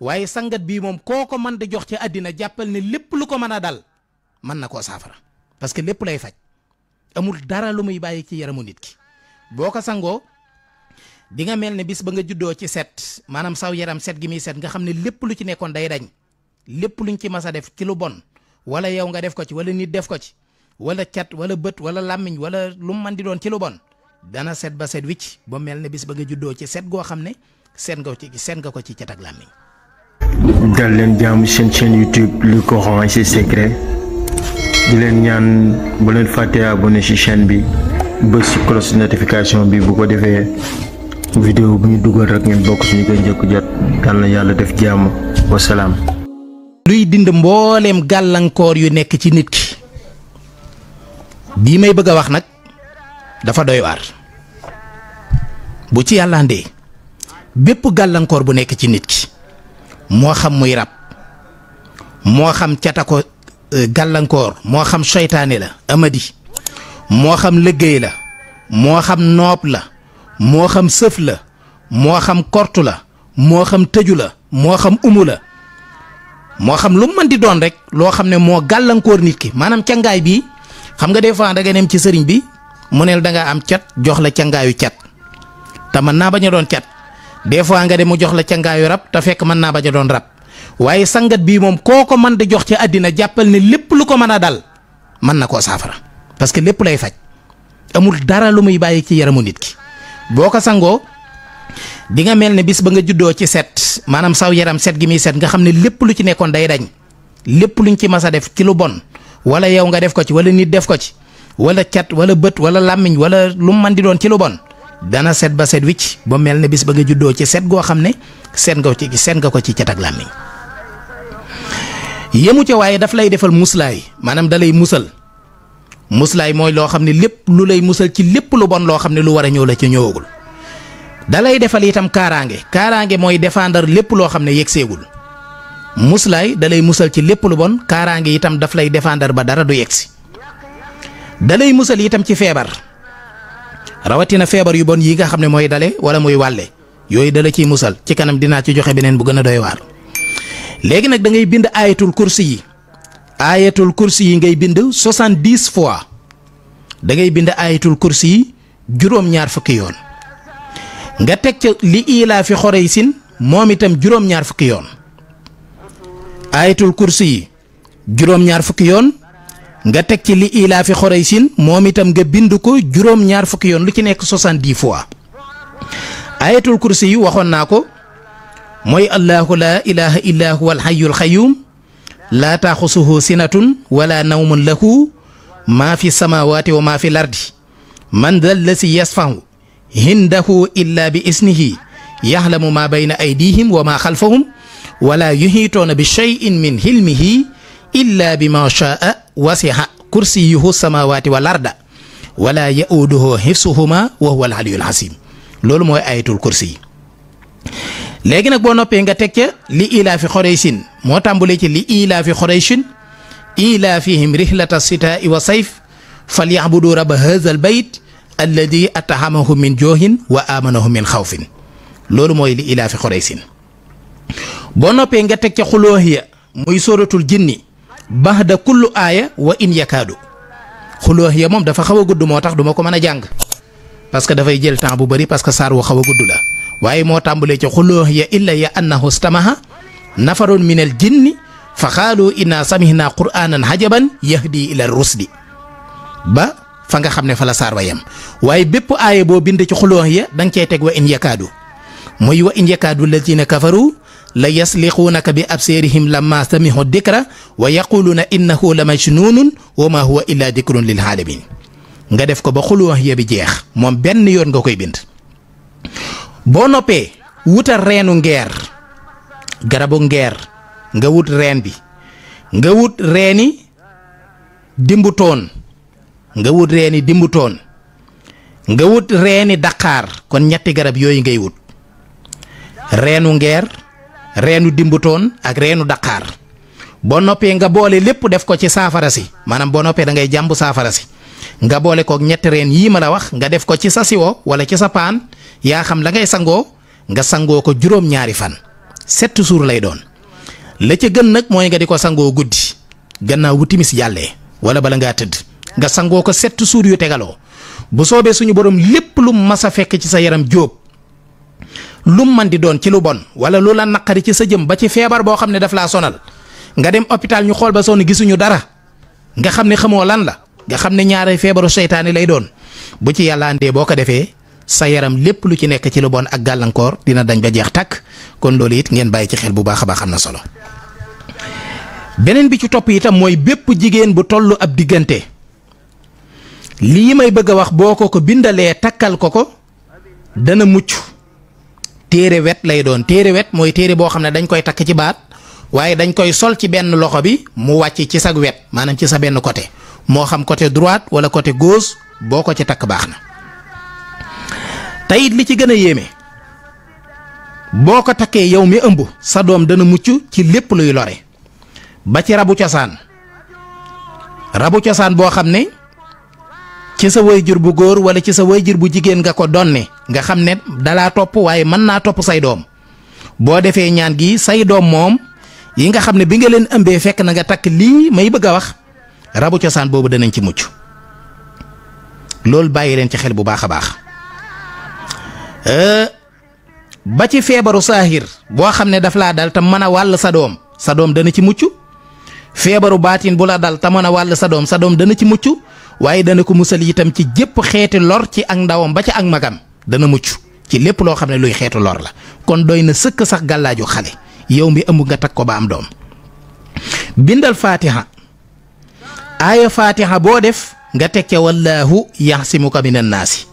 waaye sangat bii moom koo ko mën di jox ci àddina jàppal ne lépp lu ko mën a dal mën na koo saafara parce que lépp lay faj amul dara lu muy bàyyi ci yaramu nit ki boo ko sangoo di nga mel ne bis ba nga juddoo ci set maanaam saw yaram set gi muy set nga xam ne lépp lu ci nekkoon day dañ lépp luñ ci mas a def ci lu bon wala yow nga def ko ci wala nit def ko ci wala cat wala bët wala làmmiñ wala lu mu mën di doon ci lu bon dana set ba set wicc ba mel ne bis ba nga juddoo ci set goo xam ne set nga ko ci cat ak làmmiñ. dal leen jaamu seen chaîne YouTube Le Coran et ses secrets di leen ñaan bu leen fàttee abonné ci chaîne bi bës ci cloche notification bi bu ko defee vidéo bu ñu dugal rek ngeen bokk suñu koy njëkk jot yal na yàlla def jàmm wasalaam. luy dind mbooleem gàllankoor yu nekk ci nit ki bii may bëgg a wax nag dafa doy waar bu ci yàlla andee bépp gàllankoor bu nekk ci nit ki moo xam muy rab moo xam cata ko gàllankoor moo xam seytaane la amadi moo xam liggéey la moo xam noob la moo xam sëf la moo xam kortu la moo xam tëju la moo xam umu la moo xam lu mën di doon rek loo xam ne moo gàllankoor nit ki maanaam cangaay bii xam nga des fois da nga dem ci sëriñ bi mu neel da nga am cat jox la cangaayu cat te mën naa bañ a doon cat des fois nga dem mu jox la cangaayu rab te fekk mën naa bañ a doon rab waaye sangat bii moom koo ko mën di jox ci àddina jàppal ne lépp lu ko mën a dal mën na koo saafara parce que lépp lay faj amul dara lu muy bàyyi ci yaramu nit ki boo ko sangoo di nga mel ne bis ba nga juddoo ci set maanaam saw yaram set gi muy set nga xam ne lépp lu ci nekkoon day dañ lépp luñ ci mas a def ci lu bon wala yow nga def ko ci wala nit def ko ci wala cat wala bët wala làmmiñ wala lu mu mën di doon ci lu bon dana set ba set wicc ba mel ne bis ba nga juddoo ci set goo xam ne set nga ko ci cat ak làmmiñ yemu ca waaye daf lay defal muslaay maanaam da lay musal muslaay mooy loo xam ne lépp lu lay musal ci lépp lu bon loo xam ne lu war a ñëw la ci ñëwagul da lay defal itam kaaraange mooy défendre lépp loo xam ne yegseegul muslaay da lay musal ci lépp lu bon kaaraange itam daf lay défendre ba dara du yegsi da lay musal itam ci feebar rawatina feebar yu bon yi nga xam ne mooy dale wala muy wàlle yooyu dala ciy musal ci kanam dinaa ci joxe beneen bu gën a doy waar léegi nag da ngay bind ayatul kursi yi ngay bind 70 fois da ngay bind ayatul kursi yi juróom-ñaar fukki yoon nga teg ca li ilaa fi xoreysin moom itam juróom-ñaar fukki yoon ayatul kursi yi juróom-ñaar fukki yoon nga teg ci li ilaa fi xoreysin moom itam nga bind ko juróom-ñaar fukki yoon lu ci nekk 70 fois ayatul kursi yi waxoon naa ko mooy allahu laa ilaha illa huwa alxayyul xayyum laa taaxusuhu sinatun wala nawmun lahu maa fi samawati wa maa fi lardi man da lasi yasfahu hindahu illa bi isnihi yaxlamu maa bayna aydihim wa maa xalfahum wala yuhiitoona bi cheyin min hilmihi illa bi ma shaa wasiha kursiyuhu samawati wal arda wala yauduhu hifsuhuma wa huwa al aliyul asim loolu mooy ayatul kursi yi léegi nag boo noppee nga teg ca li ilaa fi xoreysin moo tàmbulee ci li ilaa fi xoreysin ilaa fihim rihlata sitaai wa sayf falyabudu rabba haazal bayt alladi atahamahum min joohin wa amanahum min xawfin loolu mooy li ilaa fi xoreysin boo noppee nga teg ca xuloohiya muy sóoratul jinni baxda kullu aaya wa in yakaadu xuloohiya moom dafa xaw a gudd moo tax duma ko mën a jàng parce que dafay jël temps bu bari parce que saar wu xaw a gudd la waaye moo tàmbalee ci xuloohiya illa ya annahu stamaha nafarun min al jinni fa xaalu inna samihna qur'anan hajaban yahdi ila rusdi ba fa nga xam ne fa la saar wa yem waaye bépp aaya boo bind ci xuloohiya da nga cey teg wa in yakaadu muy wa in yakaadu lazina kafaru la yasliquunaka bi abseerihim lamma samihu dikra wa yaquluuna innahu la majnunun wa ma huwa illa dikrun lil alamin nga def ko ba xuloohiya bi jeex moom benn yoon nga koy bind boo noppee wutal reenu ngeer garabu ngeer nga wut reen bi nga wut reeni dimbutoon nga wut reeni daqaar kon ñetti garab yooyu ngay wut reenu ngeer reenu dimbutoon ak reenu daqaar boo noppee nga boole lépp def ko ci saafara si maanaam boo noppee da ngay jàmb saafara si nga boole kook ñetti reen yii ma la wax nga def ko ci sa siwo wala ci sa paan yaa xam la ngay sangoo nga sangoo ko juróom-ñaari fan 7 jours lay doon la ca gën nag mooy nga di ko sangoo guddi gannaaw bu timis jàllee wala bala ngaa tëdd nga sangoo ko 7 jours yu tegaloo bu soobee suñu borom lépp lu mas a fekk ci sa yaram jóob lu man di doon ci lu bon wala lu la naqari ci sa jëm ba ci feebar boo xam ne daf laa sonal nga dem hôpital ñu xool ba sonn gisuñu dara nga xam ne xamoo lan la nga xam ne ñaare feebaru seytaane lay doon bu ci yàlla andee boo ko defee sa yaram lépp lu ci nekk ci lu bon ak gàllankoor dina dañ ba jeex tàkk kon loolu it ngeen bàyyi ci xel bu baax a baax am na solo. beneen bi ci topp itam mooy bépp jigéen bu toll ab diggante lii may bëgg a wax boo ko bindalee takkal ko dana mucc. téere wet lay doon téere wet mooy téere boo xam ne dañ koy takk ci baat waaye dañ koy sol ci benn loxo bi mu wàcc ci sa wet maanaam ci sa benn côté moo xam côté droite wala côté gauche boo ko ci takk baax na. teyit li ci gën a yéeme boo ko takkee yow mi ëmb sa doom dana mucc ci lépp luy lore ba ci rabu cosaan boo xam ne ci sa waajur bu góor wala ci sa waajur bu jigéen nga ko donne nga xam ne dalaa topp waaye mën naa topp say doom boo defee ñaan gi say doom moom yi nga xam ne bi nga leen ëmbee fekk na nga takk lii may bëgg a wax rabu cosaan boobu danañ ci mucc loolu bàyyi leen ci xel bu baax a baax. ba ci feebaru saahir boo xam ne daf laa dal te mën a wàll sa doom dana ci mucc feebaru baatin bu la dal te mën a wàll sa doom dana ci mucc waaye dana ko musal itam ci jépp xeeti lor ci ak ndawam ba ci ak magam dana mucc ci lépp loo xam ne luy xeetu lor la kon doy na sëkk sax gàllaaju xale yow mi ëmb nga takk ko ba am doom. bindal fatiha aaya fatiha boo def nga teg ca wallaahu yaxsimuka minan naasi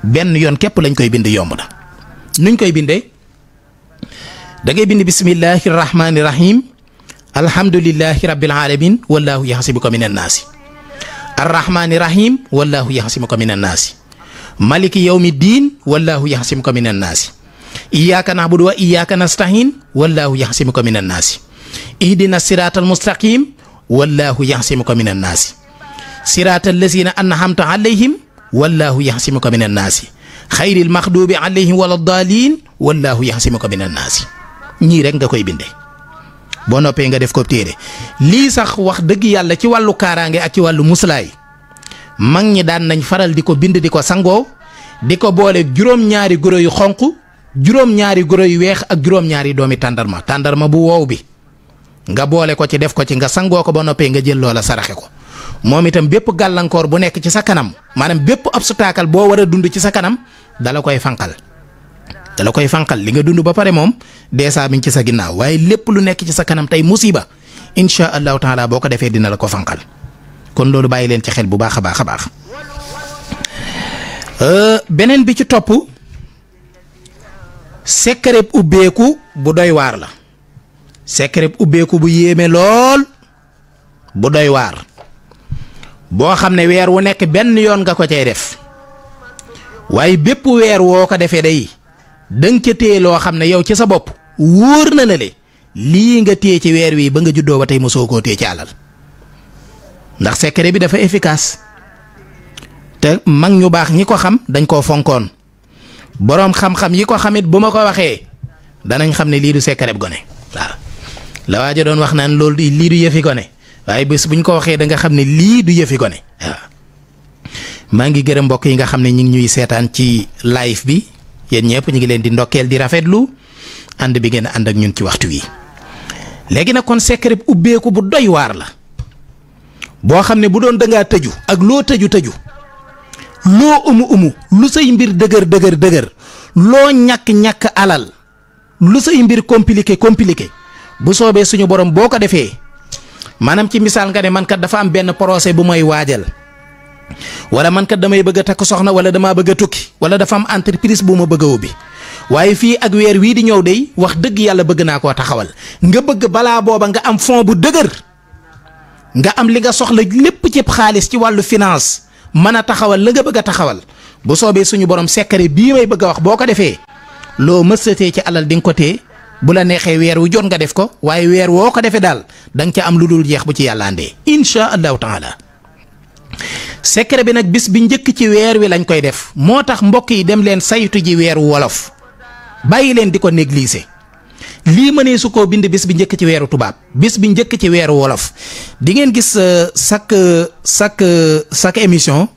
benn yoon képp lañ koy bind yomb na nuñ koy bindee da ngay bind bismillahi rahmaani rahim alhamdulillahi rabbil alamin wallaahu yaxsimuka minan naasi arrahmaani rahim wallaahu yaxsimuka minan naasi maliki yawmi diin wallaahu yaxsimuka minan naasi iyyaka na'budu wa iyyaka nastahin wallaahu yaxsimuka minan naasi ihdina siraatal mustaqim wallaahu yaxsimuka minan naasi siraatal lazina an'amta alayhim wallaahu yaxsimuka minan naasi xayril maxduubi alayhim wala daaliin wallaahu yaxsimuka minan naasi ñii rek nga koy bindee boo noppee nga def ko téere lii sax wax dëgg yàlla ci wàllu kaaraange ak ci wàllu muslaay mag ñi daan nañ faral di ko bind di ko sangoo di ko boole juróom-ñaari guro yu xonq juróom-ñaari guro yu weex ak juróom-ñaari doomi tàndarma bu woow bi nga boole ko ci def ko ci nga sangoo ko ba noppee nga jël loola saraxe ko moom itam bépp gàllankoor bu nekk ci sa kanam maanaam bépp obstacle boo war a dund ci sa kanam dala koy fanqal li nga dund ba pare moom deesaa mi ci sa ginnaaw waaye lépp lu nekk ci sa kanam tey musiba insha allahu taala boo ko defee dina la ko fanqal kon loolu bàyyi leen ci xel bu baax a baax a baax. beneen bi ci topp secret ubbeeku bu doy waar la secret ubbeeku bu yéeme lool bu doy waar boo xam ne weer wu nekk benn yoon nga ko cay def waaye bépp weer woo ko defee day danga ca téye loo xam ne yow ci sa bopp wóor na le lii nga téye ci weer wi ba nga juddoo ba tey mosoo koo téye ci alal ndax secret bi dafa efficace te mag ñu baax ñi ko xam dañ koo fonkoon boroom xam-xam yi ko xamit bu ma ko waxee danañ xam ne lii du secret gone waaw la waaja doon wax naan loolu lii du yëfi gone waaye bés buñ ko waxee da nga xam ne lii du yëfi gone waaw maa ngi gërëm mbokk yi nga xam ne ñu ngi ñuy seetaan ci live bi yéen ñëpp ñu ngi leen di ndokkeel di rafetlu ànd bi ngeen ànd ak ñun ci waxtu wi léegi nag kon secret ubbeeku bu doy waar la boo xam ne bu doon dangaa tëju ak loo tëju loo umu lu say mbir dëgër loo ñàkk alal lu say mbir compliqué bu soobee suñu borom boo ko defee maanaam ci misaal nga ne man kat dafa am benn procès bu may waajal wala man kat damay bëgg a takk soxna wala damaa bëgg a tukki wala dafa am entreprise bu ma bëgg a ubbi waaye fii ak weer wii di ñëw day wax dëgg yàlla bëgg naa koo taxawal nga bëgg balaa booba nga am fond bu dëgër nga am li nga soxla lépp ci xaalis ci wàllu finance mën a taxawal la nga bëgg a taxawal bu soobee suñu borom secret bii may bëgg a wax boo ko defee loo mësatee ci alal di nga ko téye bu la neexee weer wu jot nga def ko waaye weer woo ko defee daal da nga ca am lu dul jeex bu ci yàlla andee insha allahu taala. secret bi nag bis bi njëkk ci weer wi lañ koy def moo tax mbokk yi dem leen saytu ji weeru wolof bàyyi leen di ko négliger lii mënee su koo bind bis bi njëkk ci weeru tubaab bis bi njëkk ci weeru wolof di ngeen gis chaque émission